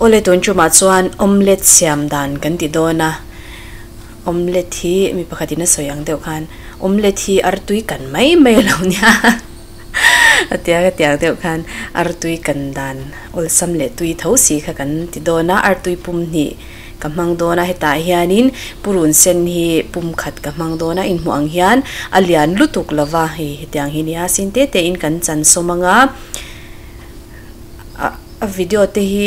Awle tun tumah chuan omelette siam dan kan ti dawn a, omelette hi mi pakhatin a sawi ang deuh khan omelette hi artui kan mai mai a lo nia a tia ka tiang deuh khan artui kan dan awlsam leh tui tho si kha kan ti dawn a, artui pum hnih ka hmang dawn a hetah hianin purun sen hi pum khat ka hmang dawn a inhmuh ang hian a lian lutuk lova hei hetiang hi nia sin te te in kan chan sawm anga a a video te hi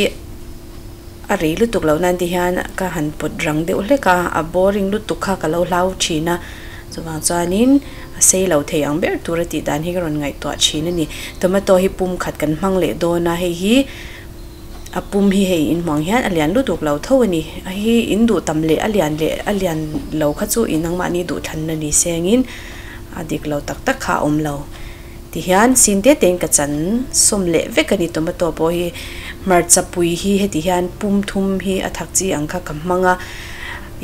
a rei lutuk loh nan te hian ka han pawt rang deuh hlek a a boring lutuk kha ka lo hlau thin a chuvang chuanin a sei lo thei ang ber tur a tih dan hi ka rawn ngaihtuah thin a ni tomato hi pum khat kan hmang leh dawn a hei hi. A pum hi hei in hmuh ang hian a lian lutuk lo tho a ni. A hi in duh tam leh a lian leh a lian lo kha chu in nangmahni duh thlanna ni sengin a dik lo tak tak kha a awm lo. Tihian sin te tein ka chan sawm leh vek a ni tomato pawh hi hmarcha pui hi heti hian pum thum hi a thak chi ang kha ka hmang a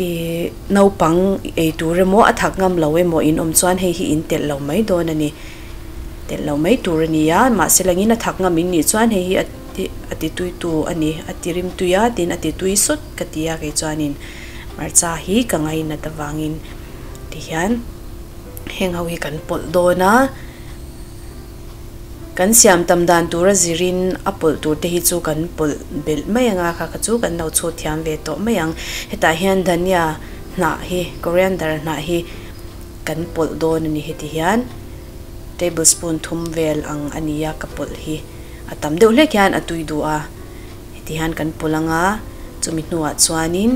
ih naupang ei tur emaw a thak ngam lo emaw in awm chuan hei hi in telh lo mai dawn a ni. Telh lo mai tur a ni a mahse langin a thak ngam in nih chuan hei hi a. Tih a ti tui tu a ni, a ti rim tui a tin a ti tui sawt ka ti a kei chuanin hmarcha hi ka ngainat avangin tihian heng ho hi kan pawlh dawn a, kan siam tam dan tura zirin a pawlh tur te hi chu kan pawlh belh mai anga kha kha chu kan lo chhut thiam ve tawh mai ang, hetah hian dhania hnah hi coriander hnah hi kan pawlh dawn a ni heti hian tablespoon thum vel ang a ni a ka pawlh hi. A tam deuh hlek hian a tui duh a, heti hian kan pawlh ang a, chumi hnuah chuanin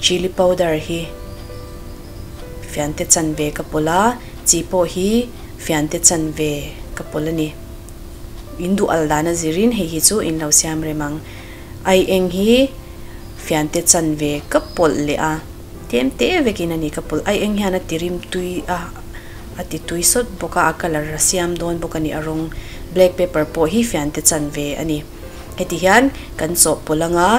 chilli powder hi fiante chanve ka pawlh a, chi pawh hi fiante chanve ka pawlh a ni. In duh al dan a zirin hei hi chu in lo siam rem ang. Ai eng hi fiante chanve ka pawlh leh a, tlem te vekin a ni ka pawlh. Ai eng hian a ti rim tui a. A ti tui sawt bawk a, a colour a siam dawn bawk a ni, a rawng black pepper pawh hi fiante chan ve a ni. Heti hian kan chawhpawlh ang a,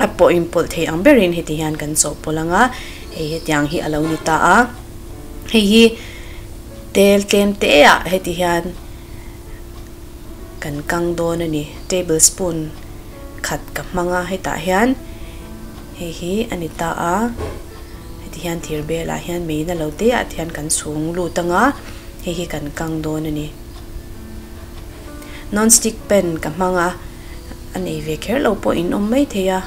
a pawh inpawlh thei ang berin heti hian kan chawhpawlh ang a, hei hetiang hi a lo ni ta a. Hei hi tel tlem te ah heti hian kan kang dawn a ni, table spoon khat ka hmang a hetah hian hei hi a ni ta a. Heti hian thir belah hian mei na lo te ah te hian kan chhung lut ang a, hei hi kan kang dawn a ni. Non stick pan ka hmang a, a nei ve kher lo pawh in awm mai thei a,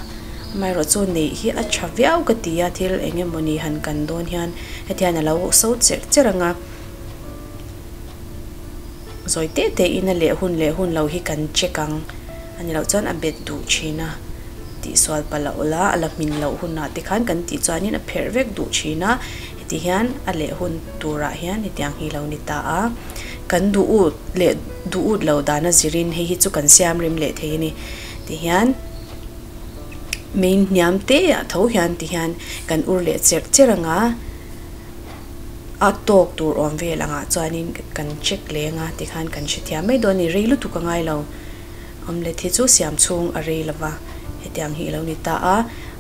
amaherawhchu neih hi a tha viau ka ti a, thil eng emawni han kan dawn hian heti hian a lo so cherh cherh ang a, zawi te te in a leh hun leh hun lo hi kan check ang, a ni loh chuan a bet duh thin a. Tihsual palh a awlh a, a la hmin loh hunah te khan kan tih chuanin a pherh vek duh thin a, heti hian a leh hun turah hian hetiang hi lo ni ta a, kan duh ut leh duh ut lo dana zirin hei hi chu kan siam rem leh thei a ni. Tihian main hniam te ah tho hian tihian kan ur leh cherh cherh ang a, a tawk tur awm vel angah chuanin kan check leng a tikhan kan hrethiam mai dawn a ni, rei lutuk a ngai lo. Omelette hi chu siam chhung a rei lova, hetiang hi a lo ni ta a,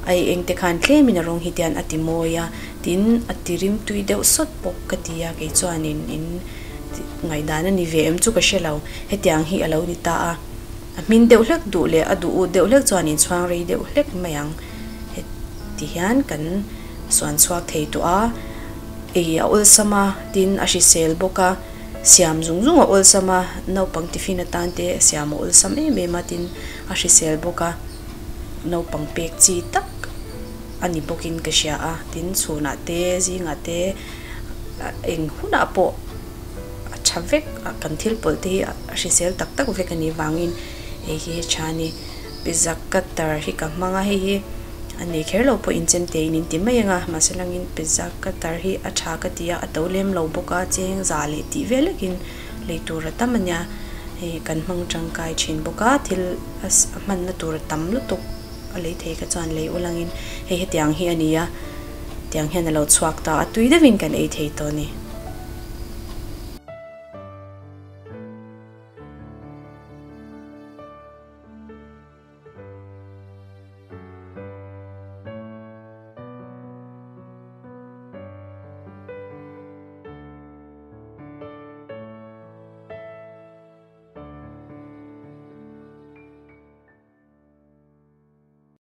ai eng te khan tlemin a rawng hi tian a ti mawi a, tin a ti rim tui deuh sawt bawk ka ti a, kei chuanin in ngaihdan a ni ve em chu ka hre lo, hetiang hi a lo ni ta a, a hmin deuh hlek duh leh a duh ut deuh hlek chuan in chhuang rei deuh hlek mai ang, heti hian kan suan chhuak thei tawh a, ei a awlsam a, tin a hrisel bawk a. Siam zung zung a awlsam a, naupang tiffin atan te siam a awlsam em em a tin a hrisel bawk a, naupang pek chi tak a ni bawkin ka hria a, tin chhunah te zingah te eng hunah pawh a tha vek a kan thil pawlh te hi a hrisel tak tak vek a nih vangin hei hi tha a ni. Pizza cutter hi ka hmang a, hei hi a nei kher lo pawh inchem te in inti mai ang a, mahse langin pizza cutter hi a tha ka ti a, a to lem lo bawk a, cheng za leh tih vel lekin lei tur a tam a nia, hei kan hmang tangkai thin bawk a, thil a hmanna tur a tam lutuk a lei thei kha chuan lei ulangin hei hetiang hi a ni a, tiang hian a lo chhuak ta a, tui deuhin kan ei thei tawh a ni.